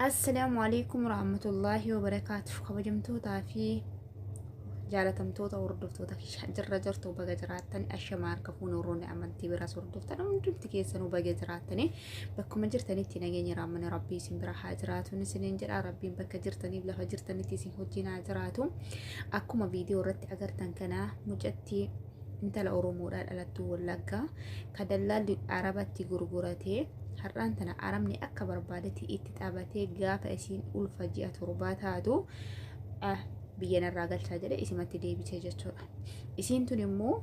Assalaamu alaikum warahmatullaahi wabarakaatuh. Kabajamtootaa fi jaalatamtoota hordoftoota jirra jirtu baga jiraattan ashama harka fuuna warroonni amantii biraas hordoftan hundumti keessanuu baga jiraattanii bakkuma jirtanitti nageenya raamana rabbii isin bira haa jiraatu isiniin jedha. Rabbiin bakka jirtaniif lafa jirtanitti isin wajjin haa jiraatu. Akkuma viidiyoo irratti agartan kana mucattii intala Oromoodhaa dhalattuu Wallaggaa ka dallaalli Arabatti gurguratee har'aan tana Arabni akka barbaadetti itti taphatee gaafa isiin ulfa ji'a torbaa taatu biyya narraa galchaa jedhe isimatti deebisee jechuudha. Isiin tun immoo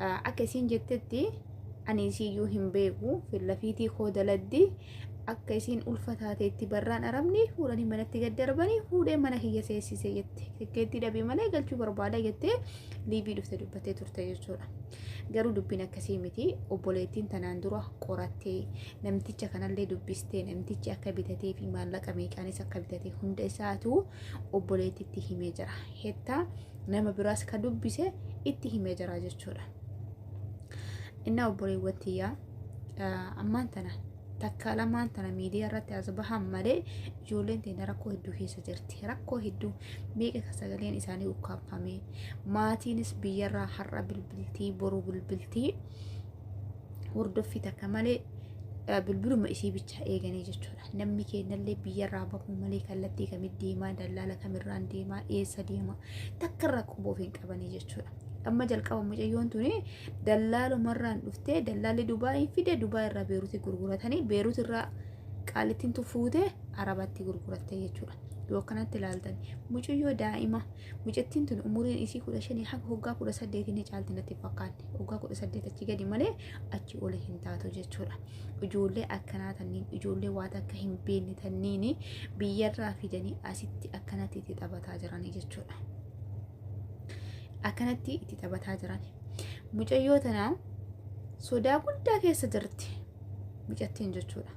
akka isiin jettetti ani isiiyyuu hin beeku fillafiitii koo daladdi akka isiin ulfa taateetti barraan Arabni fuudhanii manatti gad darbanii fuudhee mana kiyya seessise jette. Tikkeettii dhabee malee galchuu barbaada jettee liivii dhufte dubbattee turte jechuudha. Garuu dubbiin akkasii miti. Obboleettiin tanaan dura qorattee namticha kanallee dubbistee namtichi akka bitatee fi maallaqa meeqaanis akka bitatee hunda isaatu obboleettitti himee jira. Hettaa nama biraas ka dubbise itti himee jira jechuudha. Innaa obboleewwan tiyyaa ammaan tana takka lamaan tana miidiyaa irratti as bahan malee ijoolleen teenya rakkoo hedduu keessa jirti. Rakkoo hedduu meeqa ka sagaleen isaanii ukkaamfame. Maatiinis biyyarraa har'a bilbiltii boru bilbiltii hordoffii takka malee bilbiluma isii bichaa eeganii jechuudha. Namni keenyallee biyyarraa bahuu malee kallattii kamitti deemaa, dallaala kamirraan deemaa, eessa deemaa takka irraa quboof hin qabanii jechuudha. Amma jalqaba mucayyoon tuni dallaalumarraan dhuftee dallaalli Dubaayii fide, Dubaay irraa Beeruuti gurguratanii Beeruut irraa qaalittiin fuute Arabatti gurguratte jechuudha. Yoo akkanatti ilaaltan mucayyoo daa'ima mucattiin tun umuriin isii 15 haga waggaa 18 ni caalti natti fakkaanne, waggaa 18 achi gadi malee achi oli hin taatu jechuudha. Ijoollee akkanaa tanniin, ijoollee waa takka hin beekne tanniin biyyarraa fidanii asitti akkanatti itti taphataa jiranii jechuudha. Akkanatti itti taphataa jiran. Mucayyoo tana sodaa guddaa keessa jirti mucattiin jechuudha.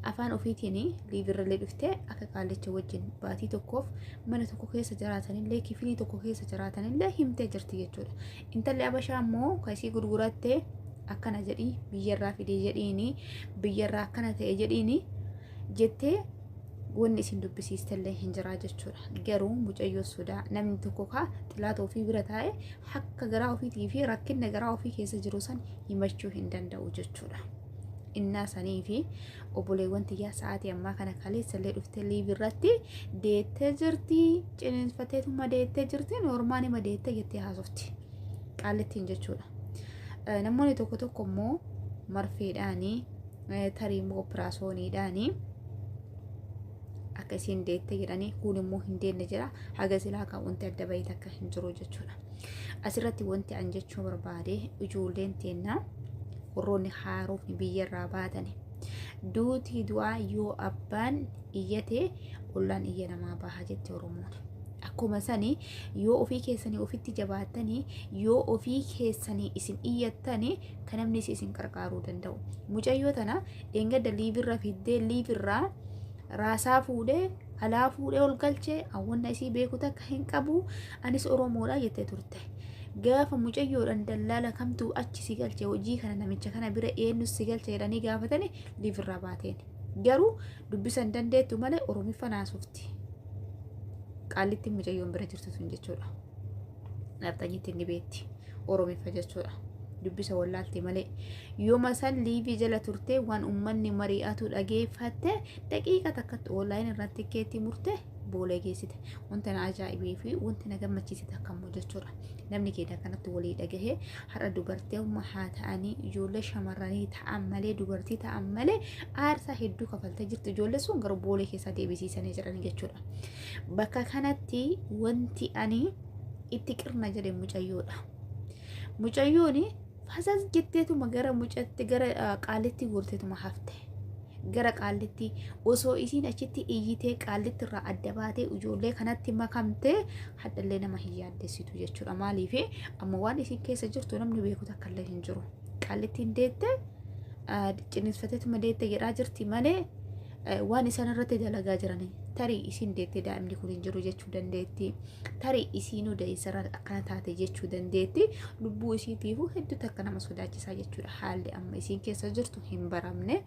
Afaan ofiitiin liivirrallee dhuftee akka qaallicha wajjin baatii tokkoof mana tokko keessa jiraatanillee kifilii tokko keessa jiraatanillee himtee jirti jechuudha. Intalli Abashaa immoo kan isii gurguratte akkana jedhii biyyarraa fidee jedhiini biyyarraa akkana ta'e jedhiini jettee wanni isin dubbisiistellee hin jiraa jechuudha. Garuu mucayyoo sodaa namni tokko kaa xilaata ofii bira taa'e akka garaa ofiitii fi rakkinna garaa ofii keessa jiru san himachuu hin danda'u jechuudha. Innaa sanii fi obboleewwan tiyyaa sa'aatii ammaa kana kaleessallee dhuftee liivi irratti deettee jirti, ciniinfateetuma deettee jirti, noormaanima deettee jettee haasofti. Qaallittiin jechuudha. Namoonni tokko tokko immoo marfeedhaanii tarii immoo opiraasooniidhaanii akka isiin deette jedhanii, kun immoo hin deenne jedha. Haga silaa kan wanti adda bahee takka hin jiru jechuudha. Asirratti wanti an jechuu barbaade, ijoolleen teennaa warroonni haarofni biyyarraa baatani. Duutii du'aa yoo abbaan iyyate ollaan iyya namaa baha jetti Oromoon. Akkuma sani yoo ofii keessanii ofitti jabaattanii, yoo ofii keessanii isin iyyattanii kan namni isin qarqaaruu danda'u. Mucayyoo tana dheengadda liivirra fiddee liivirraa raasaa fuudhee alaa fuudhee ol galchee hawwanna isii beeku takka hin qabu, anis Oromoodha jettee turte. Gaafa mucayyoodhaan dallaala kamtuu achi si galche, hojii kana namicha kana bira eenyu si galche jedhanii gaafatanii liivirraa baateen. Garuu dubbisa hin dandeettu malee Oromiffa naasofti. Qaallittiin mucayyoon bira jirtu tun jechuudha. Nafxanyitti ni beetti. Oromiffa jechuudha. Dubbisa wallaalte malee. Yooma san liivii jala turtee waan uummanni mari'atu dhageeffatte daqiiqa takkatti online irratti tikkeettii murte boolee geessite. Wanta na ajaa'ibee fi wanti na gammachiise takka immoo jechuudha. Namni keenya kanatti walii dhagahee har'a dubartii amma haa ta'anii ijoollee shamarranii ta'an malee dubartii ta'an malee aarsaa hedduu kafaltee jirti. Ijoollee sun garuu boolee keessaa deebisiisanii jiran jechuudha. Bakka kanatti wanti ani itti qirna jedhe mucayyoodha. Mucayyoon fasas jetteetuma gara mucatti gara qaalitti gorteetuma hafte. Gara qaallitti osoo isiin achitti iyyitee qaallitti irraa adda baatee ijoollee kanatti makamtee hadhallee nama hin yaaddessitu jechuudha. Maaliif amma waan isiin keessa jirtu namni beeku takka illee hin jiru. Qaallittiin deette ciniinfateetuma deette jedhaa jirti malee waan isaan irratti dalagaa jiranii tarii isiin deettee daa'imni kun hin jiru jechuu dandeetti. Tarii isiinuu da'insarra akkana taate jechuu dandeetti. Lubbuu isiitiifuu hedduu takka nama sodaachisaa jechuudha. Haalli amma isiin keessa jirtu hin baramne.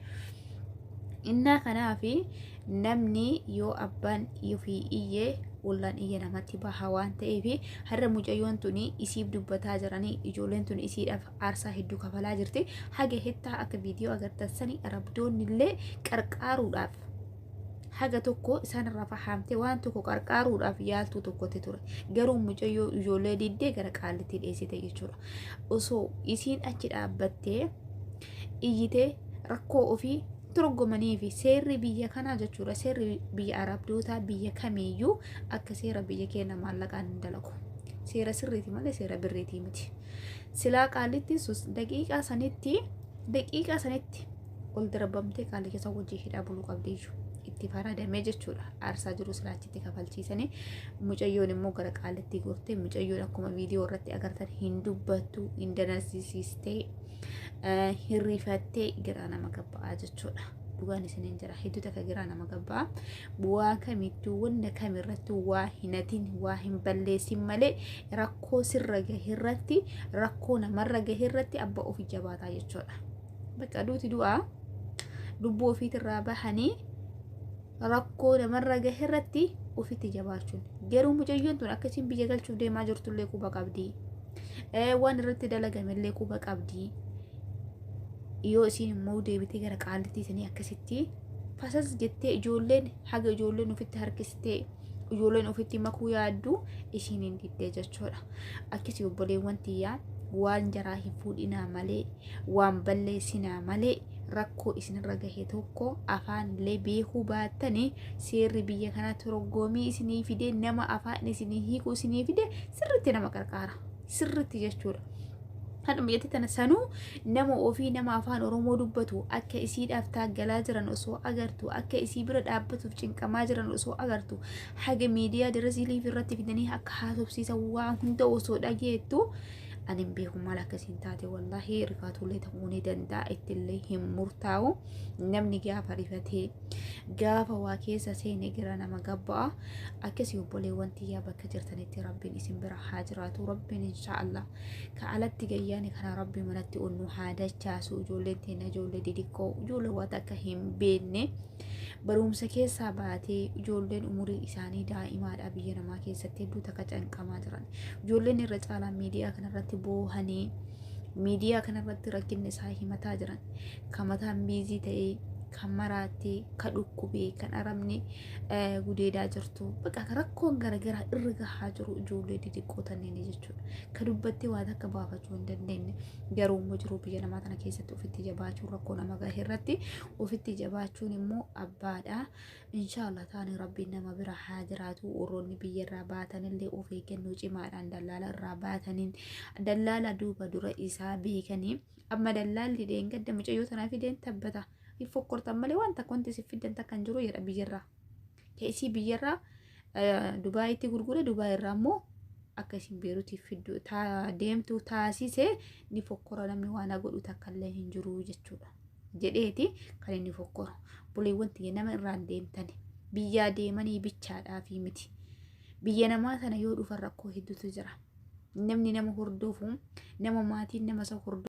Innaa kanaafi namni yoo abbaan ofii iyye ollaan iyya namatti baha waan ta'eef har'a mucayyoon tuni isiif dubbataa jiranii ijoolleen tun isiidhaaf aarsaa hedduu kafalaa jirti. Haga hettaa akka viidiyoo agartan sani arabdoonni illee qarqaaruudhaaf haga tokko isaan irraa fahaamtee waan tokko qarqaaruudhaaf yaaltuu tokkotti ture. Garuu mucayyoo ijoollee diddee gara qaallitti dheessite jechuudha. Osoo isiin achi dhaabbattee iyyitee rakkoo ofii torgomanii fi seerri biyya kanaa jechuudha. Seerri biyya Arabdootaa biyya kamiiyyuu akka seera biyya keenya maallaqaan hin dalagu. Seera sirriiti malee seera birriitii miti. Silaa qaallittiin sun daqiiqaa sanitti daqiiqaa sanitti ol darbamtee qaallicha san wajjin hidhaa buluu qabdi iyyuu. Itti faradamee jechuudha. Aarsaa jiru silaa achitti kafalchiisanii mucayyoon immoo gara qaallittii gortee mucayyoon akkuma viidiyoo irratti agartan hin dubbattu hin danasisiistee hirrifattee giraa nama gabba'aa jechuudha. Dhugaan isiniin jira hedduu takka giraa nama gabba'aa. Waa kamittuu wanna kamirrattuu waa hin hatin waa hin balleessin malee rakkoo sirra gaherratti rakkoo namarra gaherratti abbaa ofii jabaataa jechuudha. Bakka duuti du'aa lubbuu ofiitirraa bahanii rakkoo namarra gaherratti ofitti jabaachuun. Garuu mucayyoon tun akkasiin biyya galchuuf deemaa jirtullee quba qabdi. Waan irratti dalagamellee quba qabdi. Yoo isiin immoo deebitee gara qaallittii sanii akkasitti fasas jettee ijoolleen haga ijoolleen ofitti harkistee ijoolleen ofitti makuu yaaddu isiin hin diddee jechuudha. Akkasii obboleewwan tiyyaa waan jaraa hin fuudhinaa malee waan balleessinaa malee rakkoo isinirra gahe tokko afaan illee beekuu baattanii seerri biyya kanaa torgoomii isinii fide nama afaan isinii hiikuu isinii fide sirriitti nama qarqaara sirriitti jechuudha. Hadhuma biyyattii tana sanuu nama ofii nama afaan Oromoo dubbatu akka isiidhaaf taaggalaa jiran osoo agartu akka isii bira dhaabbatuuf cinqamaa jiran osoo agartu haga miidiyaa dirasii irratti fidanii akka haasofsiisan waan hunda osoo dhageettu ani hin beeku maal akkasiin taate wallaahi rifaatullee ta'uu ni danda'a ittillee hin murtaa'u namni gaafa rifatee gaafa waa keessa seene gara nama gabba'a akkasii obboleewwan tiyyaa bakka jirtanitti rabbiin isin bira haa jiraatu rabbiin inshaallah ka alatti gayyaani kana rabbi manatti ol nu haa dachaasu ijoolleen teenya ijoollee didiqqoo ijoollee waan akka hin beekne barumsa keessaa baatee ijoolleen umurii isaanii daa'imaadha biyya namaa keessatti hedduu takka canqamaa jiran ijoolleen irra caalaa miidiyaa kanarratti boohanii miidiyaa kanarratti rakkinni isaa himataa jiran ka mataan biizii ta'ee kan maraattee ka dhukkubee kan arabni gudeedaa jirtu bakka rakkoon garagaraa irra gahaa jiru ijoollee didiqqoo tanneen jechuudha ka dubbattee waan takka baafachuu hin dandeenye garuu immoo jiruu biyya namaa tana keessatti ofitti jabaachuun rakkoo nama gahe irratti ofitti jabaachuun immoo abbaadha. Inshaallah taani rabbiin nama bira haa jiraatu warroonni biyya irraa baatanillee of eeggannoo cimaadhaan dallaala irraa baataniin dallaala duuba dura isaa beekanii amma dallaalli dheengadda mucayyoo tanaa fideen tabbata hin fokkortan malee waan takka wanti isin fiddan takka hin jiru jedha biyyarraa. Keessii biyyarraa Dubaayitti gurgure Dubaay irraa immoo akka isin Beerutiif fiddu deemtu taasise ni fokkora namni waan godhu takka illee hin jiru jechuudha. Jedheeti kan inni fokkoru. Buleewwan tiyya nama irraan deemtani biyyaa deemanii bichaadhaa fi miti. Biyya namaa sana yoo dhufan rakkoo hedduutu jira. Namni nama hordofu nama maatiin nama isa hordofu.